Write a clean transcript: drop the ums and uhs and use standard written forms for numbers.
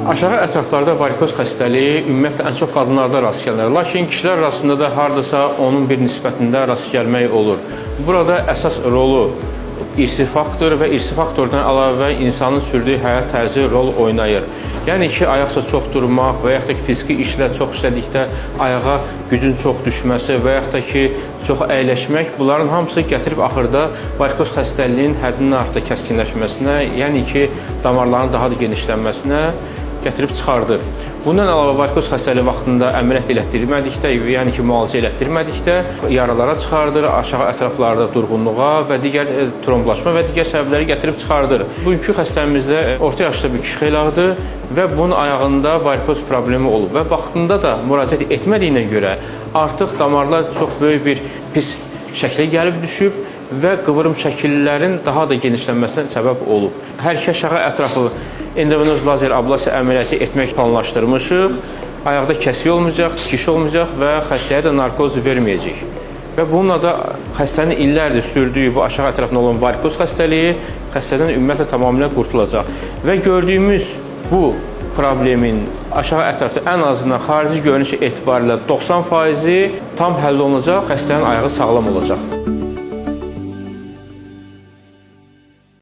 Aşağı ətraflarda varikoz xəstəliyi ümumiyyətlə ən çox qadınlarda rast gəlinir. Lakin kişilər arasında da hardasa onun bir nisbətində rast gəlmək olur. Burada əsas rolu irsi faktor və irsi faktordan əlavə insanın sürdüyü həyat tərzi rol oynayır. Yəni ki, ayaqsa çox durmaq və yaxud da ki, fiziki işlə çox işlədikdə ayağa gücün çox düşməsi və yaxud da ki, çox əyləşmək, bunların hamısı gətirib axırda varikoz xəstəliyinin həddindən artıq kəskinləşməsinə, yəni ki, damarların daha da genişlənməsinə gətirib çıxardır. Bundan əlavə varikoz xəstəliyi vaxtında əməliyyat elətdirmədikdə, yəni ki, müalicə elətdirmədikdə yaralara çıxardır, aşağı ətraflarda durğunluğa və digər tromblaşma və digər səbəbləri gətirib çıxardır. Bugünkü xəstəmizdə orta yaşlı bir kişi xeylağıdır və bunun ayağında varikoz problemi olub və vaxtında da müraciət etmədiyinə görə artıq damarlar çox böyük bir pis şəklə gəlib düşüb və qıvrım şəkillərin daha da genişlənməsinə səbəb olub. Hər iki aşağı ətrafı endovenoz lazer ablasiya əməliyyatı etmək planlaşdırmışıq. Ayaqda kəsik olmayacaq, tikiş olmayacaq və xəstəyə də narkoz verməyəcək. Və bununla da xəstənin illərdir sürdüyü bu aşağı ətrafında olan varikoz xəstəliyi xəstədən ümumiyyətlə tamamilə qurtulacaq. Və gördüyümüz bu problemin aşağı ətrafda ən azından xarici görünüş etibarilə 90%-i tam həll olunacaq, xəstənin ayağı sağlam olacaq.